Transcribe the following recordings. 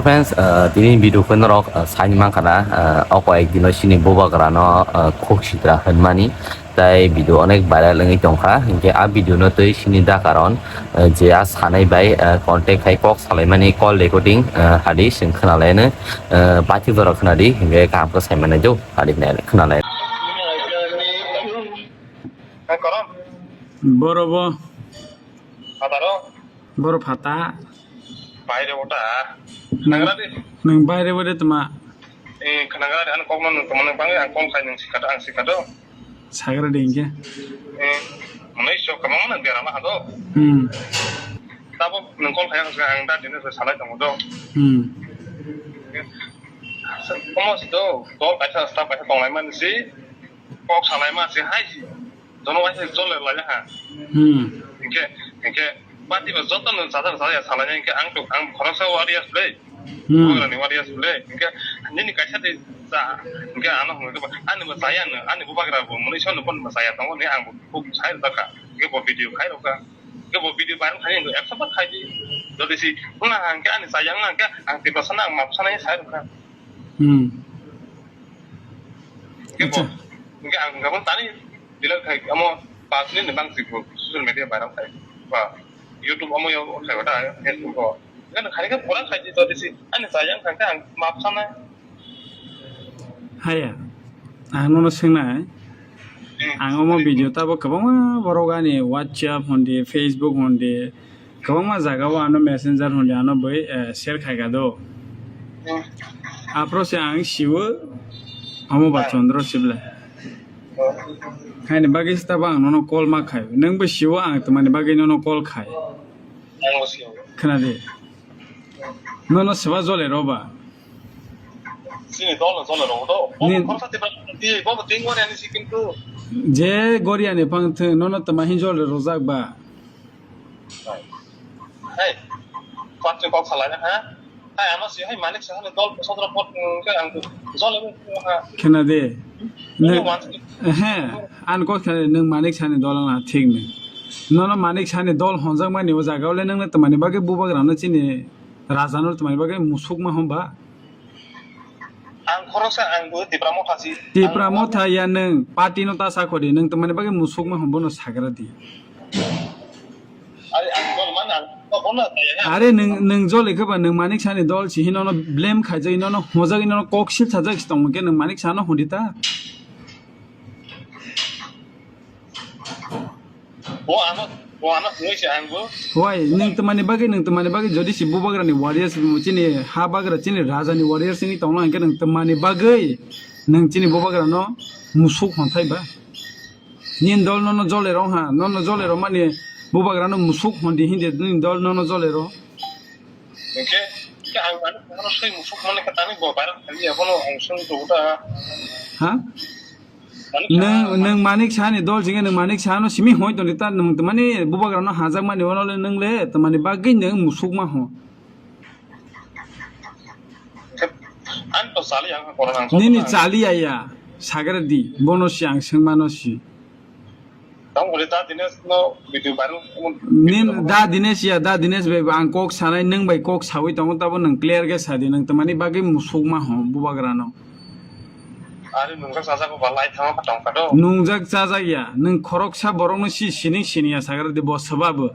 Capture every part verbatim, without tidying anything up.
Friends, ah, tini video khe norok, ah, saini mankha na, ah, o koi ek dino chini bubagra no, ah, khuk sitra hwnmani, tai video onek viral wngwi tongkha, hinkhe a video no twi chini da karon, ah, je a sanai bai, ah, contact khai kok salaimani call recording, ah, hadi chwng khwnalaino, ah, bathi borok khwnadi, hinkhe kaham khe saimano do, hadi khwnalai. Boro bo. Boro phata. Baire bo ta. Khnagra di. Nwng baire bo de tma. Eh, khnagra di, ano kokno nwng tongmani bangwi ang kok khai nwng sikha do, ang sikha do. Sagra di hinkhe. Eh, mwnai sok kwbangma nwng berama ha do. Hmm. Tabo nwng kok khai ang sikha, ang da dino se salai tongo do. Hmm. Omo si do, dol kaisa staff kaisa tonglai mani si. Kok salai ma si hai si. Jono waisa jole lai ha. Hmm. Hinkhe, hinkhe, bati ba joto no chajak chajak salai hinkhe ang to, ang khoroksa warriors le. Hmm. Bubagrani warriors le. Hinkhe, nini kaisa de cha. Hinkhe ano hwnwi ba, ani ba chaya no, ani bubagra bo mwnwi sono pon ba chaya tongo ni ang bo sai rwkha. Hinkhe bo video khai rwkha. Hinkhe bo video viral khai hinkhe ekso bar khai di. Jodi si wngna hinkhe ani chaya wngna hinkhe ang Tiprasa no ang map sanai sai rwkha. Hmm. Acha. Hinkhe ang gabon tani delete khai amo paanch minute ni bang si bo social media viral khai. Ba YouTube amo yo khai ba ta Facebook o. Hinkhe khani khe pura khai di to disi ani chaya wngkha hinkhe ang map sanai. Haya. Ang nono swngnai. Hmm. Ang omo video tabo kwbangma borok ani WhatsApp hondi, Facebook hondi, kwbangma jaga o ano messenger hondi ano bai, eh, share khaika do. Hmm. Aphro se ang siwo omo ba Chandra Sibla. Hmm. Haini bagwi se tabo ang nono call ma khai. Nwng bo siwo ang tmani bagwi nono call khai. Ang bo siwo. Khna di. Nono seba jole roba. Chini dol no jole rogo do. Bo Nin- khoroksa Tipra, ti, bo bo tin gori ani si kintu. Je gori ani pang thung, nono tma hin jole rojak ba. Hey, kwatwi kok salai na ha? Hai, ano si, hai, Manik Sahani dol, Sodra pot, mm, ke ang jole bo, ha. Khena de. Nung Ne, wansi. He, an kok khena de, nung Manik Sahani dol na thik ni. Nono Manik Sahani dol honjak mani o jaga ole nung na tmani bagwi bubagra no chini raja no tmani bagwi musuk ma hom ba. Ang khoroksa ang bo Tipra Motha si. Tipra Ang Motha ya nwng party no ta sakhodi, nwng tmani bagwi musuk ma hom bono sagra di. Are ang dol man ang to bono ta ya. Are nwng, nwng jol ikhe ba nwng Manik Sahani dol si hino no blame khaijak, hino no hojak, hino no kok sil sajak si tongmo khe nwng Manik Sahano hodi ta. Bo ano, bo ano hwnwi se ang bo. Wai, nwng tmani bagwi, nwng tmani bagwi jodi si bubagrani warriors, chini ha bagra, chini rajani warriors wngwi tongna hwnkhe nwng tmani bagwi nwng chini bubagrano musuk honthai ba? Nini dol nono jole rong ha, nono jole rong mani bubagrano musuk hondi hindi nini dol nono jole rong. Hwnkhe, hwnkhe ang ani ano soi musuk mani khe tani bo viral khali ya bono ang soi to uta. Ha? Nwng, nwng Manik Sahani dol jingga nwng Manik Sahano simi hoi tongdi ta nwng tmani bubagrano hajak mani ono le nwng le tmani bagwi nwng musuk ma ho. An to sali ang koran ang. Nini chali ya ya. Sagra di. Bono si ang sengmano si. Tang ule ta Dinesh no video viral. Nin da Dinesh ya, da Dinesh bai ang kok sanai nwng bai kok sawi tongo tabo nwng clear khe sadi nwng tmani bagwi musuk ma ho bubagrano. Ari nungjak chajak ba lai thangma pha tongkha do. Nungjak chajak ya, nwng khoroksa borokno si sining siniya sagra di bo swbabo.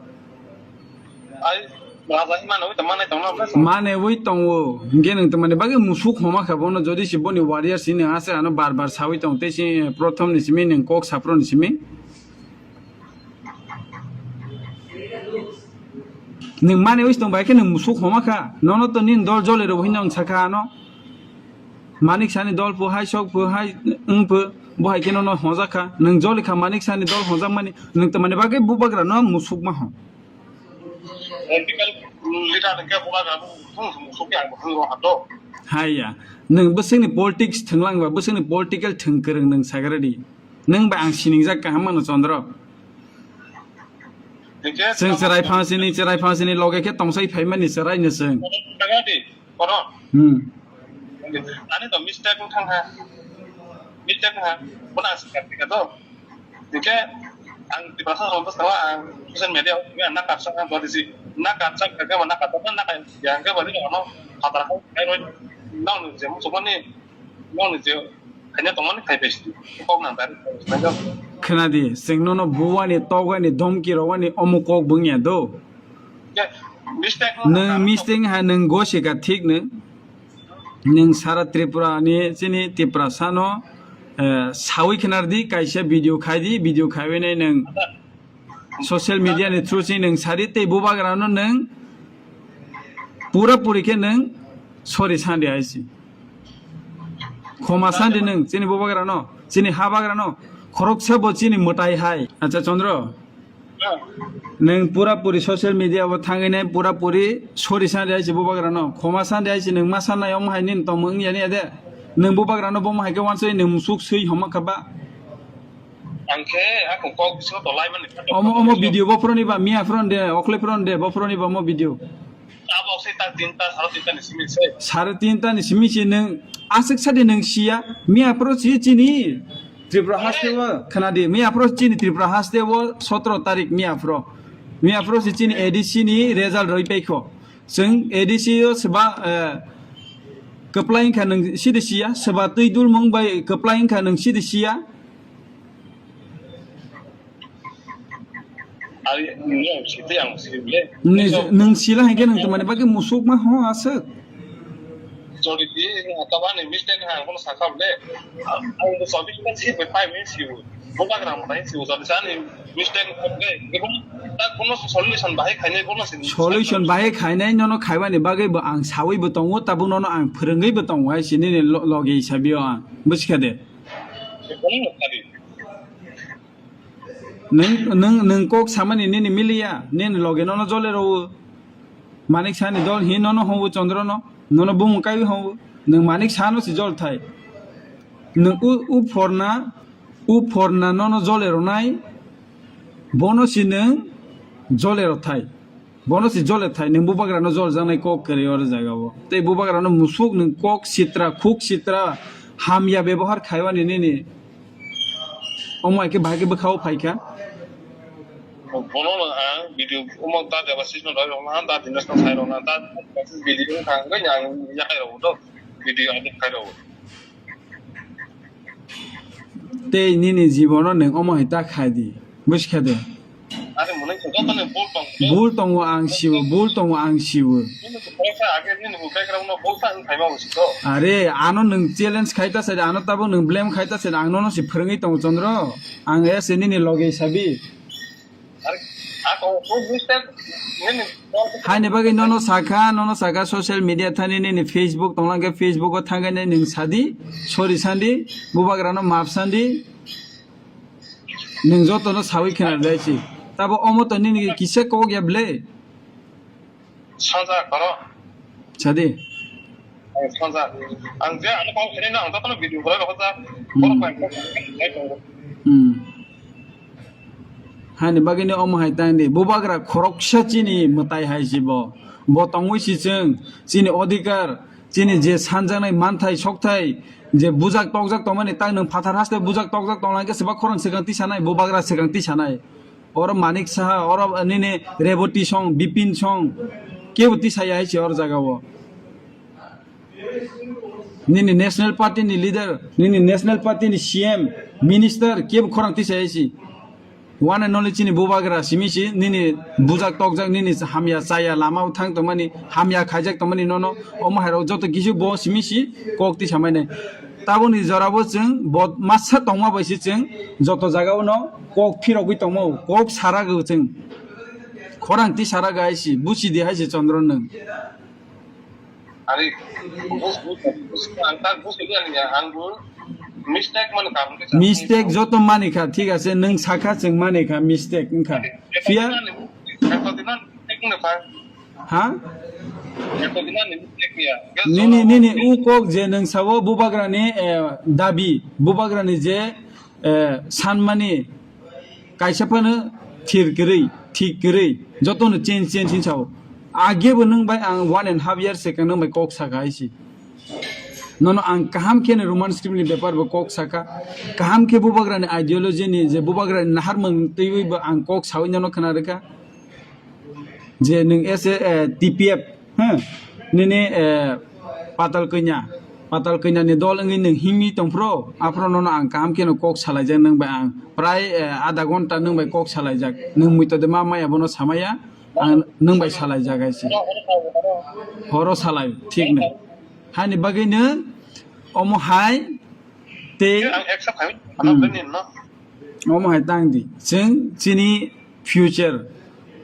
Ai, raja hi mano, oi, to manai tongna, bwsa. Manai oi tongo, hingke nwng tongmani bagwi musuk homa kha bono, jodi si boni warrior si nwng ase ano bar bar sawi tong, tei si prothom ni simi nwng kok saphro ni simi. Nwng manai oi tong bai khe nwng musuk homa kha, nono to nini dol jole rw hino ang sakha ano. Manik Sahani dol phu hai sok phu hai wng phu, bo hai khe nono hojak kha, nwng joli kha Manik Sahani dol hojak mani, nwng tongmani bagwi bubagra no musuk ma ho. Political leader hwnkhe bubagra no musuk ya, musuk ya, ha do. Hai ya, nwng bwswkni politics thwnglang ba, bwswkni political thwng kwrwng nwng sagra di. Nwng bai ang siningjak kaham mano Chandra. Hwnkhe Chwng chwrai phansini, chwrai phansini loge khe tongsai phaimani chwrai no chwng. Tangadi, kono. Hmm. Ani to mistake wng thang ha. Mistake wng ha. Bono ang sikar tika to. Hwnkhe ang Tiprasa rok bwskango ang social media o nakar sak ang dodi si. Nakar sak khe ma nakar sak nakar yang khe bali ano. Phataro khai roi nang ni je muchukmani nang ni je khaina tongmani khai bai si. Kok nang dari. Khwnadi, chwng nono buwani, togani, dhomki rogani omo kok bwngya do. Nwng mistake ha, nwng gosika thik nwng. Nwng sara Tripura ni chini Tiprasa no, eh, sawi khwnardi, kaisa video khaidi, video khaiwi nai nwng social media ni through chini nwng sari tei bubagra no nwng pura puri khe nwng sorry sandi hai si. Khoma sandi nwng chini bubagra no, chini habagra no, khoroksa bo chini mwtai hai. Acha Chandra. Nwng pura puri social media o thangwi nai pura puri sorry sandi hai si bubagra no. Khoma sandi hai si nwng ma sanai omo hai nini tongmung wngya ni ade. Nwng bubagra no bomo hai khe wansoi nwng musuk sui homa kha ba. Ang khe akung kok bisingo tolai mani. Omo, omo video bo phuroni ba miya phuroni de, okle phuroni de, bo phuroni ba omo video. Abo se ta tinta, saro tinta ni simi se. Sare tinta ni simi se nwng aswk sadi nwng siya, miya phuro si chini. Tripura haste o, khwnadi, miya phro chini Tripura haste o sotro tarik miya phro. Miya phro si chini A D C ni result roi paikho. Chwng A D C o seba, eh, kwplai wngkha nwng sidi siya, seba twi dulmung bai kwplai wngkha nwng sidi siya. Ari, nwng sidi ang sidi le. Nwng, nwng sila hai khe nwng tamani bagwi musuk ma ho aswk. Jodi di, tabani mistake ha, kono sakha le. Ang bo sabi ka si pe pai mi si. Bo bagra mo tai si, jodi sani mistake ko le. Kono ta kono solution bahai khainai kono si. Solution bahai khainai nono khaibani bagwi bo ang sawi bo tongo, tabuk nono ang phwrwngwi bo tongo hai si nini lo-, logi sabi o ang. Busikha de? Kono mo kari. Nwng, nwng, nwng kok samani nini miliya, nini loge nono jole rwo. Manik sani dol hi nono hwnwo Chandra no, nono bumung kaiwi hwnwo. Nwng Manik sano si jol thai. Nwng u, u phorna, u phorna nono jole rwnai, bono si nwng jole rw thai. Bono si jole thai, nwng bubagrano jol jaknai kok kwrwi oro jagao. Tei bubagrano musuk nwng kok sitra, khuk sitra, hamya bebohar khaiwani nini. Omo hai khe bahai khe bwkhao phaikha. Bono no ang video omo ta deba sisno roi rok na ta dinas no sai rok na ta video kha ngai ang yakai rok do video ani khai rok. Tei nini jibono nwng omo hai ta khai di, busikha de? Are mwnwi khe joto ni bul tong. Bul tongo ang siwo, bul tongo ang siwo. Nini khe kok sa age nini bo background no bul sa wng phaima bo sito. Are ano nwng challenge khai ta sadi, ano tabuk nwng blame khai ta sadi, ang nono si phwrwngwi tongo Chandra. Ang ese nini loge sabi. Are ako o mistake nini. Haini bagwi nono sakha, nono sakha social media thani nini Facebook tonglang khe Facebook o thangkhe nwng sadi, sorry sandi, bubagrano maaf sandi. Nwng jotono sawi khna dai si. Tabo omo to nini kisa kok ya ble. Sanja koro. Sadi. Ang sanja. Ang je ano kok khini na ang to video koro kok ta. Koro pai kok. Hmm. Hani bagini omo hai tang di. Bubagra khoroksa chini mwtai hai si bo. Bo tongwi si chwng chini odhikar, chini je sanjaknai manthai sokthai, je bujak tokjak tongmani tak nwng phatar haste bujak tokjak tonglang khe swbak khorang swkang tisanai, bubagra swkang tisanai. Oro Manik Saha, oro nini Reboti song, Bipin song, kebo tisaya hai se oro jagao. Nini National Party ni leader, nini National Party ni C M, minister, kebo khorang tisaya hai se. One and only chini bubagra simi si, nini bujak tokjak, nini hamya chaya lama o thang tongmani, hamya khaijak tongmani nono, omo hai rok joto kisu bo simi si kok tisamai nai. Taboni jorabo chwng bo masa tongma bai se chwng joto jagao no kok phirogwi tongma o, kok sarago chwng. Khorang tisaraga hai si, busi di hai si Chandra nwng. Ari, bus, bus, bus, ang tak bus ini ani ya, ang bus mistake mana kamu kita. Mistake joto mani kha, thik ase, nwng sakha chwng mani kha, mistake wngkha. Phiya? Ekto dinan mistake na pa. Ha? Ekto dinan mistake ya. Nini, nini, u kok je nwng sawo bubagrani, eh, dabi, bubagrani je eh, sanmani kaisa phano thir kwrwi, thik kwrwi, jotono change, change hin sao. Age bo nwng bai ang one and half year second nwng bai kok saka hai si. Nono ang kaham khe ni Roman script ni bepar bo kok saka. Kaham khe bubagra ni ideology ni je bubagra ni nahar mung twiwi bo ang kok sawi nono khna rwkha. Je nwng S A, eh, T P F, ha? Nini, eh, patal kanya, patal kanya ni dol wngwi nwng himwi tongphro, aphro nono ang kaham kheno kok salaijak nwng bai ang prai, eh, adha ghonta nwng bai kok salaijak. Nwng muitu de ma maya bono samaya, ang nwng bai salaijak hai se. Horo salai, thik na. Hani bagwi nwng omo hai tei, ang accept khai, hmm, ano bini no. Omo hai tang di. Chwng chini future.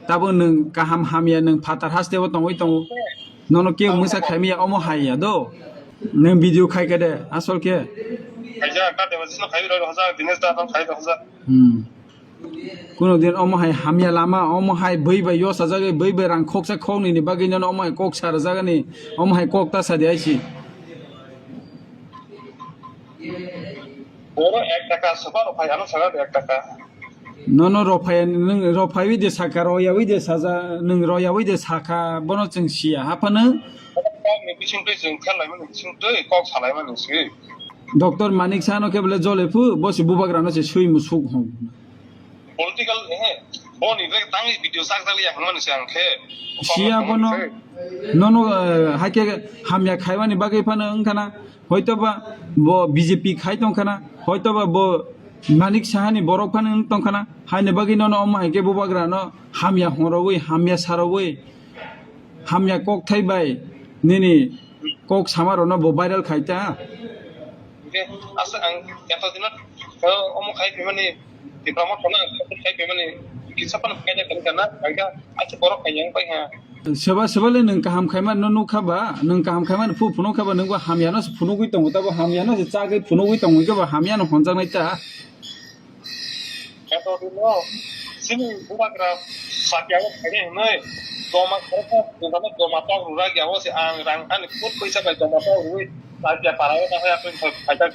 Tabo nwng kaham hamya nwng phatar haste o tongwi tongo. Nono kebo mwsa khaimya omo hai ya do. Nwng video khai khe de asol khe. Khaija, ka de, jisno khai ro, hajar, Dinesh da, khai ro, hajar. Hmm. Kuno din omo hai hamya lama, omo hai bui bai yosa jagwi, bui bai rang khoksa khoknwi ni bagwi nono omo hai kok sa rwjagani, omo hai kok ta sa di hai si. Oro ek taka soba rok phai, ano saka ek taka. Nono rophai, nwng rophaiwi de saka, royawi de saja, nwng royawi de saka, bono chwng siya. Haphano kok ni bising twi chwng khelai mani, bising twi kok salai mani si. Doctor Manik Saha no khe bole jole phu, bo si bubagra no se sui musuk hong. Political, ehe, boni bre tangwi video sak jak ya hwnmani se ang khe. Siya bono, nono, eh, haikhe hamya khaimani bagwi phano wngkhana, hoito ba bo B J P khai tongkhana, hoito ba bo Manik Saha ni borok phano wng tongkhana, haini bagwi nono omo haikhe bubagra no hamya horowi, hamya sarowi, hamya kokthai bai nini kok sama rok no bo viral khai ta. Hingke aswk ang eto dino, o, omo khai phaimani, Tipra Motha no ang khai phaimani, kisa phano khai nai tongkha na, ang khe aisa borok khai yang pai ha. Soba soba le nwng kaham khaima no nukha ba, nwng kaham khaima no phu phunuk kha ba, nwng bo hamya no se phunugwi tongo, tabo hamya no se chagwi phunugwi tongo, hingke bo hamya no honjaknai ta. Eto dino, chini bubagra sakiyago khaide hinoi, doma kharokma dogano doma tok rwrak ya, o se ang rang ani kut poisa bai doma tok rwui sakiya parao ta haya twi thok khaijak.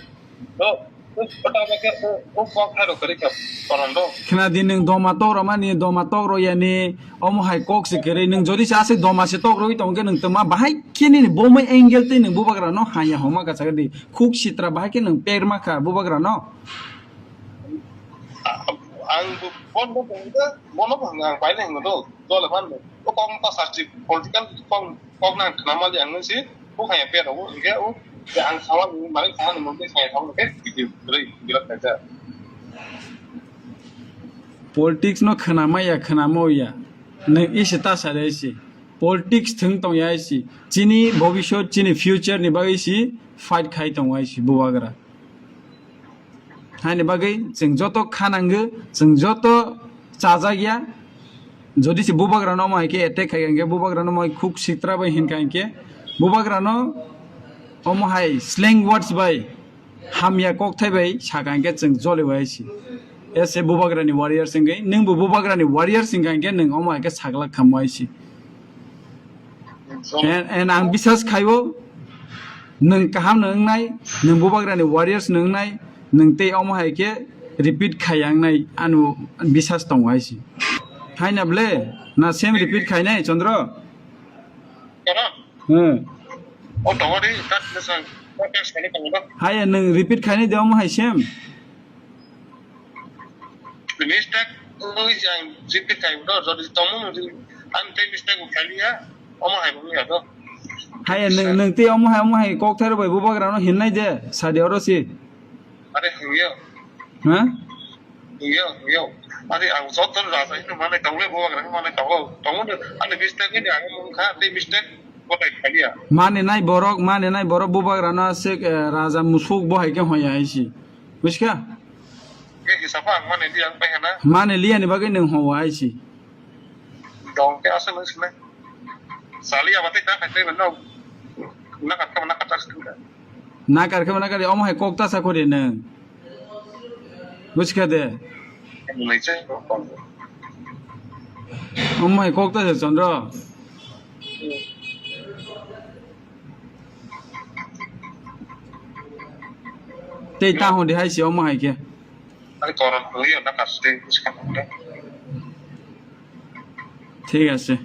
Do, o kota ba khe o, o kok hai rok kwrwi khe koron do. Khna di nwng doma tok rwmani, doma tok rw yani, omo hai kok se kwrwi. Nwng jodi se aswk doma se tok rwui tong khe nwng twma bahai khe nini bomoi angle tei nwng bubagra no haya homa ka chakdi. Khuk sitra bahai khe nwng perma kha bubagra no. Ang bo, bon bo hwngo, bono bo hwngo, ang paina hwngo do, dole phan bo. O kok no ta sasti, political kok, kok nang khna mali ang nung si, o khaya pe rogo, hingke o, je ang sawa ni, malik sawa ni, mungkin saya sawa ni, kayak gitu, beri, bilang saja. Politics no khna maya, khna moya, nang isi ta sare isi. Politics thwng tong ya isi. Chini bobisot, chini future ni bagwi isi fight khai tong ya isi, bubagra. Haini bagwi chwng joto kha nango, chwng joto chajak ya. Jodi se bubagra no omo hai khe attack khai kha hingke, bubagra no omo hai khuk sitra bai hin kha hingke, bubagra no omo hai slang words bai, hamya kokthai bai saka hingke chwng jole bai si. Ese bubagra ni warriors hingke, nwng bo bubagra ni warriors hingka hingke nwng omo hai khe saglak kha mo hai si. And, and ang bisas khaio, nwng kaham no wngnai, nwng bubagrani warriors no wngnai, nwng tei omo hai khe repeat khai ya wngnai, ano bisas tongo hai se. Hai na ble, na same repeat khainai, Chandra? Kera? Hmm. O tongo di, tat na sang, tat na sang tongo. Hai, nwng repeat khainai de omo hai same. Mistake wngwi se ang repeat khai do, jodi tongmung di, ang tei mistake bo khai liya, omo hai bo wngya do. Hai, nwng, nwng tei omo hai, omo hai kok thai rok bai bubagra no hinnai de, sadi oro si. Are hwngya. Ha? Hwngya, hwngya. Are ang joto raja hino mane tongle bubagra hino mane tongo. Tongo de, ani mistake ni ang mung kha, tei mistake bo tai khai liya. Mane nai borok, mane nai borok bubagra no aswk, eh, raja musuk bo hai khe hoya hai si. Buskha? Ke hisapa ang mane di ang pai hana. Mane liya ni bagwi nwng howa hai si. Dong ke asa nwng sinai. Sali abatai ta khai tei no. Na katka na katta sing ka. Na karkhe na kari omo hai kok ta sa khori nwng. Buskha de. Nwng nai che. Omo hai kok ta sa Chandra. Tei ta hwn di hai se omo hai khe. Ani koron hwnwi na kaste. Thik ase.